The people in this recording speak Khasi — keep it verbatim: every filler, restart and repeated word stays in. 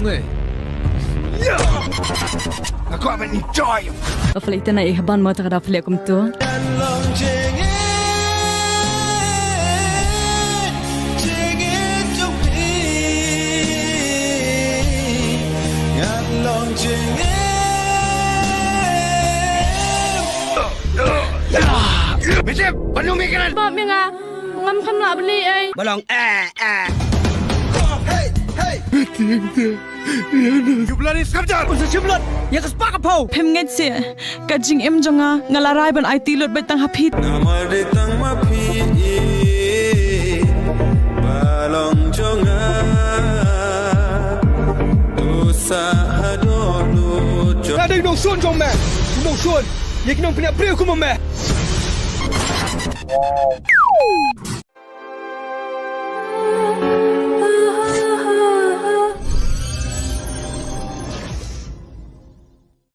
Hey. Yeah. Nga kwah ban enjoy. Ka flick te na i haban mo ta ka da flick kumto. Mister, panu mi kanan. Bap mi nga. Ngam kham lah beli ai. Balong eh eh. Hey, hey. You bloody skamjar. Unsa chimlot. Ya ka spak pau. Phem ngeit se. Ka jingim jong nga nga la rai ban aiti lut bad tang ha phi. Namar de tang ma phi. Balong jong nga. Dosa hado lut jong. Ka dei nongshun jong me. Nongshun. Ye ki nongpynïap briew kum ma me.